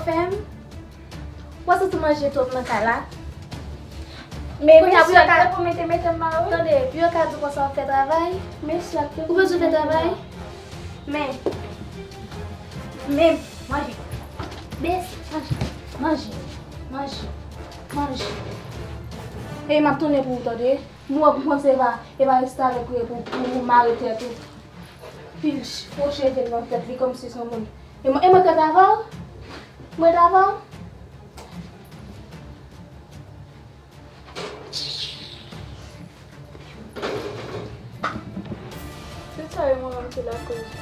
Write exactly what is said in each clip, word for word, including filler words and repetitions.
Fè m. Ou pa santi manje twòp nan kay la? Men mesye ap trè pou mete mete m la wi. Tande, pou yo ka di w konsa w ap fè travay. Mesye ap trè pou mete mete travay. Men. Men, manje. Bes, manje. Manje. Manje. Manje. E m ap tounen pou ou tande. M wè pou panse e pa, e pa restavèk ou ye pou, pou, pou mare tèt ou. Pil ch-, fo cheve nan tèt li kòmsi se yon moun. E mwen, e mwen kadav? Mwen kadav? Tout sa yo mwen menm se lakoz.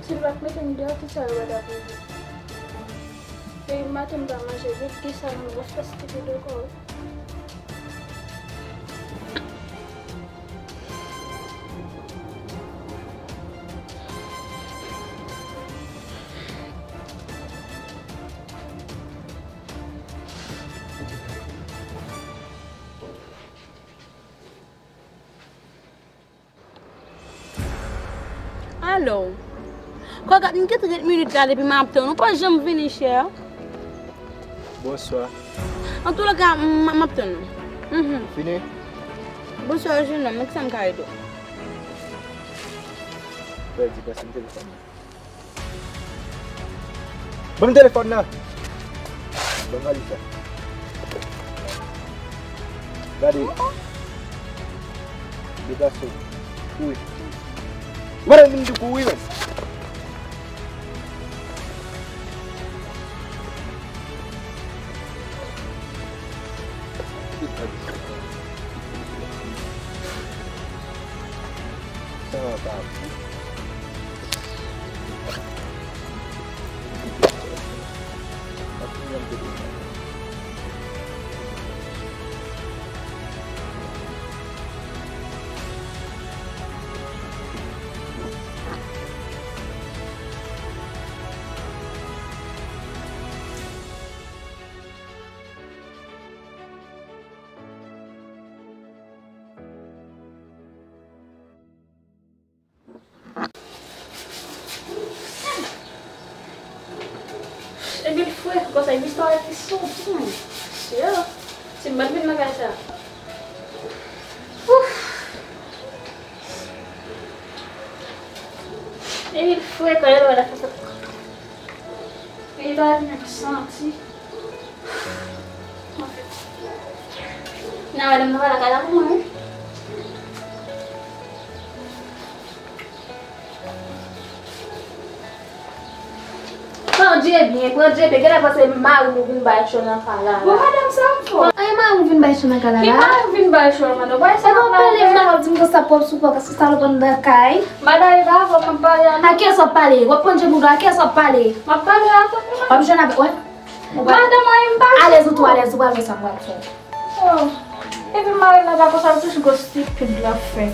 Si l pa t mete m deyò, tout sa yo pa t ap rive. Depi maten m pa manje, depi sa m wè fè stipid ankò wi. Alo. Kòkòt, m gen trant minit la depi m ap tann ou, ou pa janm vini, chè. Bonswa. Antouka, m, m ap tann ou. Mhm. Fini? Bonswa, jenòm, men kisa m ka ede w? Pèdi, pase m telefòn nan. Ban m telefòn nan. Ban m valiz la. Gade. Deplase w. Kouri. Ou pa tande m di w kouri, menm? Sa va pa bon. Epi l fre, konsa, epi l pa wè ki sou. Hmm. Sè, si m pa t vin nan kay sa. Ouf. Epi l fre, kòlè l wè la fè sa. Epi l pa t menm santi. Nan wè lè m nan wè lakay la pou mwen, wi. Pran dye byen, pran dye byen. Genlè panse mari w vin bay cho nan kay la. Bon, madanm, sa m fè w? Ay, mari w vin bay cho nan kay la. Ki mari w vin bay cho, madanm? Bay sa. E pa pale mal, w ap di m konsa pwòp sou pwòp, paske salòp anndan kay. Madanm, e pa avè w m ap pale a non. A kiyès w ap pale? W ap pran dye moun, a kiyès w ap pale? M ap pale a tout moun. W ap jwenn avè, wè. Madanm, anyen m pa fè. Alèz ou twò alèz, ou pral wè sa m pral fè. Oh. Epi mari la pa konsa, l toujou gwo stipid l ap fè.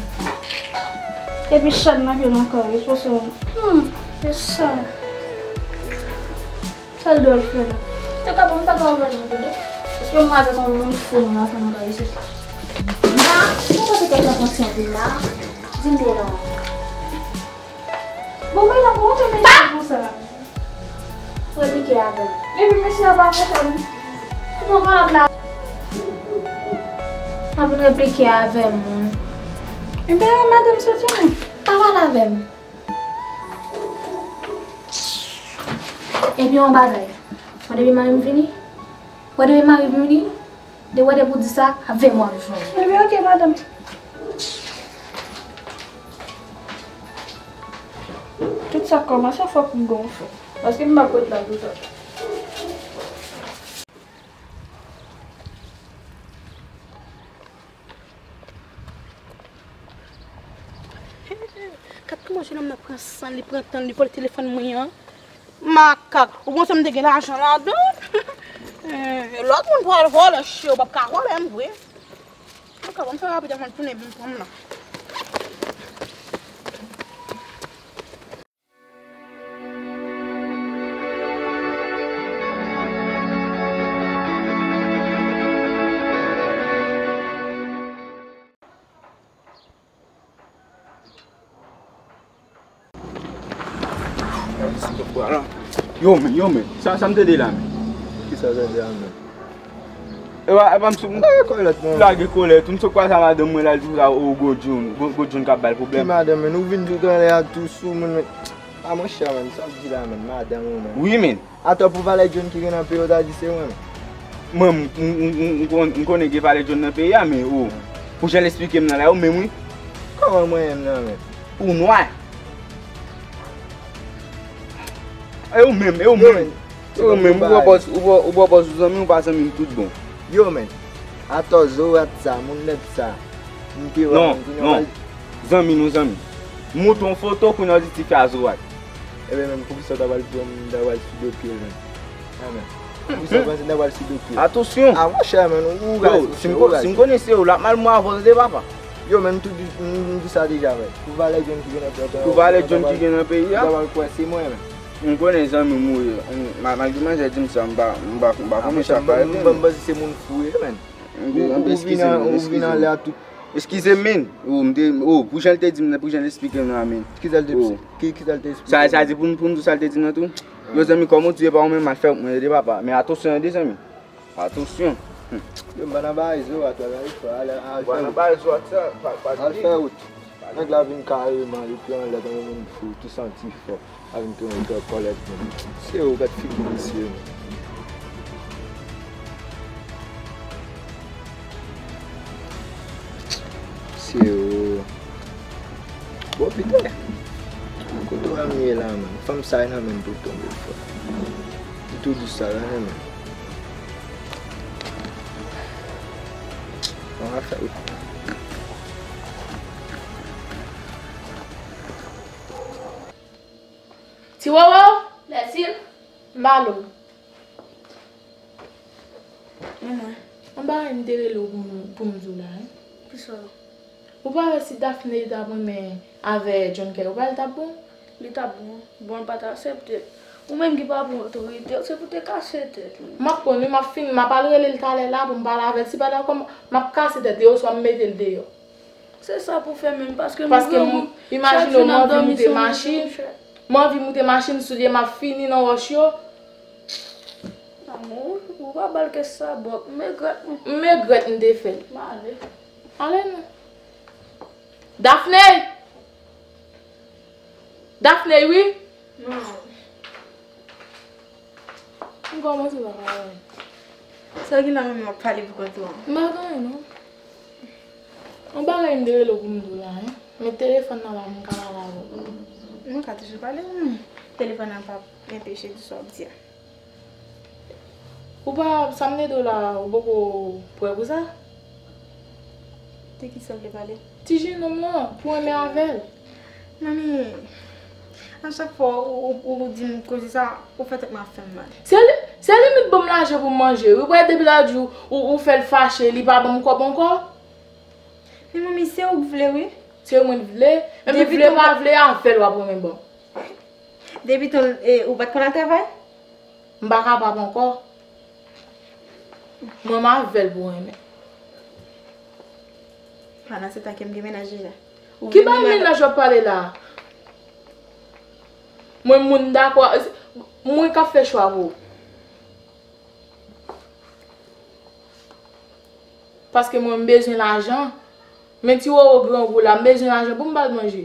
Epi chèn nan pye l ankò, wi, se sa. Hmm, se sa. Sa l dwe al fè la. Te ka bon, m pa ka ouvè l non, tande. Paske m wè se yon moun fou nou la fè nan kay isit. Nan, nou pa te ka pran konsyan de la. Di m de la. Bon, men la, bon, te mete pou sa. Replike avè m. Epi mesye a pa kontan. Kouman w ap la? W ap vin replike avè m, wi. Ebyen, madanm soti non. Pa pale avè m. Epi yon bagay. Wè depi mari m vini? Wè depi mari m vini? De wè depi w di sa, avè m w ap jwenn. Ebyen, oke, madanm. Tout sa k kòmanse, fòk m gon fè. Paske m p ap ret la pou sa. Gad kòman jenòm nan pran san l, li pran tan l, li vòlè telefòn mwen an. Makak, ou panse m te gen lajan ladan? Eh, lòt moun pral vòlè, cheri, ou p ap ka vòlè m vre. Makak, ban m fè rapid avan l tounen vin pran m nan. Gade si m poko al. Yo, men, yo, men. Sa, sa m tande la, men. Kisa w tande la, men? Ewa, ewa, m sou, m lage kòlèt, men. Lage kòlèt. M sot kwaze a madanm mwen la, li di sa, o, gwo John, gwo, gwo John k ap ba l pwoblèm. Ki madanm, men? Ou vin tout anlè a tou sou moun, men. A, monchè, men, sa w di la, men, madanm ou, men. Wi, men. Atò pou valè John ki gen nan peyi w ta di se mwen, men. Mwen, m, m, m, m, m konn, m konnen gen valè John nan peyi a, men, o. Pou jan l esplike m nan la, ou menm, wi. Kòman mwen menm nan, men? Ou nwa. E ou menm, e ou menm. E ou menm, ou pran pòz, ou pran, ou pran pòz ou zanmi, ou pa zanmi m tout bon. Yo, men. Atò, zorat sa, moun nèt sa. M te wè, non, men, kounye a non. Zanmi nou, zanmi. Montre yon foto, kounye a w di tifi a zorat. Ebyen, men, poukisa w ta pral pran m, ta pral sou do pye l, men? A, men. Poukisa w panse m ta pral sou do pye l? Atansyon. A, monchè, men, ou, ou raze, si m ou ko-, si m raze. Konnen se ou, l ap mal mwen avè w, tande, papa. Yo, men, m tou di, m, m di sa deja, men. Pou valè John ki gen nan peyi a. Pou valè John ki gen nan peyi a. Ou ta pral kwè se mwen, men. M konnen zanmi m ou ye. M, ma-, malgre manzè di m sa, m pa, m pa, m pa konn sa k pa rete. M, m, m panse se moun fou ye, men. Ou, ou, ou vin an, ou vin anlè a tout. Eskize m, men. O, m te, o, pou jan l te di m nan, pou jan l esplike m nan, men. Kisa l te, ki, kisa l te esplike w? Sa, sa di pou m, pou m di w sa l te di m nan tou? Yo, zanmi, kòman w di e pa ou menm, al fè wout mwen, tande, papa. Men atansyon, tande, zanmi. Atansyon. Yo, m pa nan bagay zorat, bagay fò, al, al fè wout. Al fè wout. Nèg la vin kareman, li pran lè tankou moun fou, tou santi fò. A vin tounen kè kòlèt moun. Se ou k ap fini misye, men. Se ou. Bon, pita. Kote w ap ye la, men? Fanm sa nan men m pou tonbe fò. Li tou dous sa la, men. An afè. Ti Wowo, Lèsil, m ba l ou. Manman. Yon bagay m te rele w pou m, pou m di w la, wi. Kisa? Ou pa wè si Daphné t ap renmen avè John Kay, ou pa wè l t ap bon? Li t ap bon. Bon, l pa t aksepte. Ou menm ki pa pran otorite w, se pou te kase tèt ou. M ap pran, wi, m ap fini, m ap al rele l talè la pou m pale avè l. Si pa dakò, m ap kase tèt li, oswa m mete l deyò. Se sa pou fè menm, paske nou vre, ou, chak jou n ap dòmi sou moun, monchè. M anvi moute machin, soulye m ap fini nan wòch yo. Lanmou, ou pa ba l kè sa, bòk, m regrèt mwen. M regrèt m te fè l. M ale. Ale non. Daphné! Daphné, wi! Non. M kòmanse pa pale. Sa ki la menm m ap pale pou kont ou an? M pa gen anyen non. Yon bagay m te rele w pou m di w la, wi. Men telefòn nan la, m ka pale avè w. Mwen ka toujou pale, wi. Telefòn nan p ap enpeche di sa w ap di a. Ou pa, sa m te di w la, ou poko prè pou sa? De kisa w vle pale? Ti jenòm lan, pou renmen avè l. Manmi, a chak fwa ou, ou, ou di m koze sa, ou fè tèt mwen ap fè m mal. Se li, se li menm ki ban m lajan pou m manje, wi. Ou wè depi lòt jou, ou, ou fè l fache, li pa ban m kòb ankò. Men manmi, se ou k vle, wi. Se mwen k vle? Menm vle pa vle, avè l w ap renmen ban m. Depi tan, e, ou pa t konn al travay? M pa kapab ankò. Mwen m avè l pou renmen. Ala se ta ke m gen mennaj deja. Ki bay mennaj w ap pale la? Mwen moun dakò, mwen k ap fè chwa pou ou. Paske mwen m bezwen lajan. Men ti Wowo grangou la, m bezwen lajan pou m ba l manje.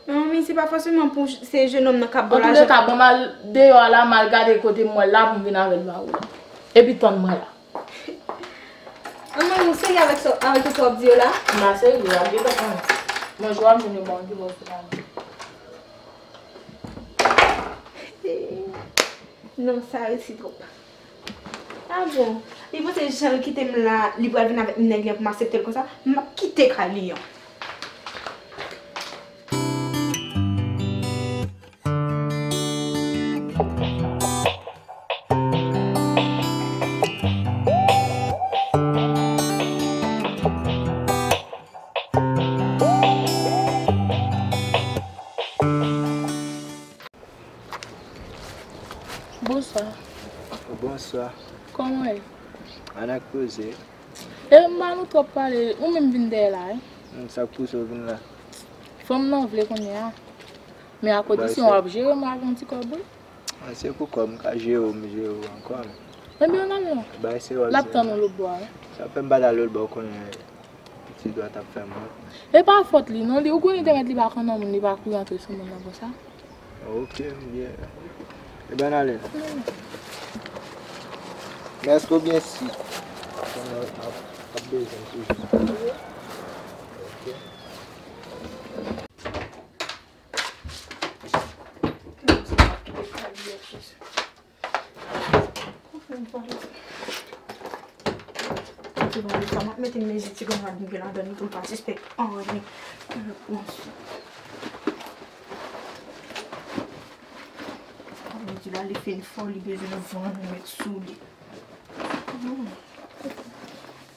Men manmi, se pa fòseman pou se jenòm nan k ap ba w lajan. Antouleka, ban m al deyò a la, m al gade kote m wè l la pou m vin avè l ba ou. Epi tann mwen la. Manman, ou serye avèk sa, avèk tout sa w ap di yo la? M pa serye, w ap gentan konn. Manje w ap jwenn yo ba w, ki bò w sou la. Non, sa resi twòp. Ah bon? Li panse jan l kite m la, li pral vin avèk nèg li an pou m aksepte l konsa? M ap kite kay li an. Bonswa. Bonswa. Kòman w ye? Ann ak koze. E m ba nou twòp pale, ou menm vin dèyè la, wi. Hmm, sa k pouse w vin la? Fanm nan vle kounye a. Men akote si w ap jere m avè yon ti kòb, wi. Mwen se pou kòb, m ka jere w, m jere w ankò. Ebyen, ann al non. Bay se wòl L ap tann ou lòt bò a. Sa fè m pa t al lòt bò, w konnen ti dwat ap fè m wont. E pa fòt li non, li, ou konnen te mèt li pa konn nan moun, li pa kouri antre sou moun nan konsa. Ok, m byen. Ebyen, ann ale. Men èske w byen si konnen ap, ap bezwen toujou? Ok. Ti valiz sa, m ap mete mezi ti granmad m gen ladan li pou l pa sispèk anyen. Mwen di la, li fin fò, li bezwen vann, met sou li.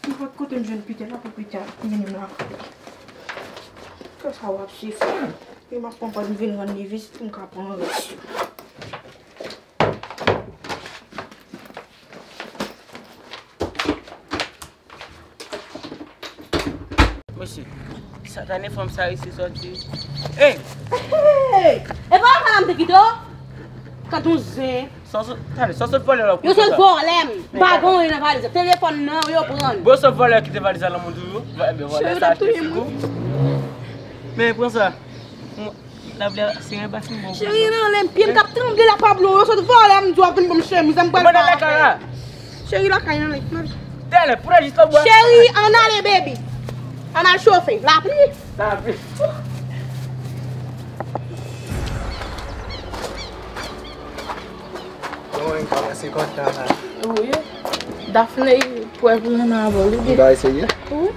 Nenpòt kote m jwenn pita la pou pita mennen m lakay li. Kè sa w ap sifri. Epi m ap pran kòd m vin rann li vizit pou m ka pran rès yo. Mesye, satané fanm sa resi sòti. Ey! Ey! E pa la m te kite w? Kat yon zen. Sa w sot, tande, sa w sot vòlè la pou Yo sot vòlè m. M pa gen anyen nan valiz la. Telefòn nan, yo pran l. Bon, sot vòlè kite valiz la nan men w toujou. Vòlè sa achte sou kou. Men, pran sa. Lapli a se yon basen bon. Cheri, nan anlè m, pye m t ap tranble la pa blo, yo sot vòlè m di w ap vin ban m chemiz la, m pral ba w avè l. Cheri, lakay nan anlè. Tèlè, pran jis lòt bò. Cheri, ann ale baby. Ann al chofe. Lapli. Lapli. Bon, mwen kòmanse kontan la. Wi. Daphne prè pou renmen avè w, li di. Yon bagay serye? Wi.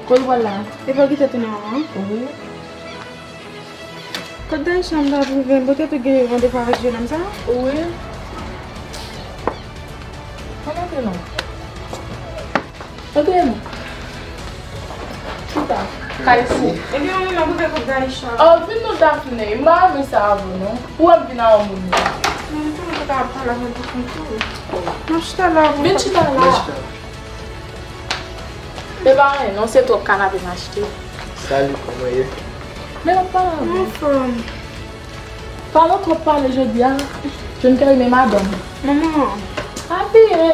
Kote w pral la? E pa w ki te tounen an? Wi. Kot Daïcha m ta pwouve m, poutèt ou gen randevou avèk jennonm sa? Wi. Ann antre non. Antre non. Chita. Kay sou. Ebyen, mwen menm ap ouvè kot Daïcha. Oh, vin non Daphne. M pa renmen sa avè w non. Ou ap vin a yon moun menm. Mwen tou mwen te ka ap pale avè l pou kont ou. Mwen chita la avè w. Vin chita la. E pa anyen non, se twòp kanape m achte. Salut, kòman w ye? Men w ap pale avè m. Anfòm. Pale twòp pale jodi a. Jwenn kè renmen madanm. Manman. Apiye.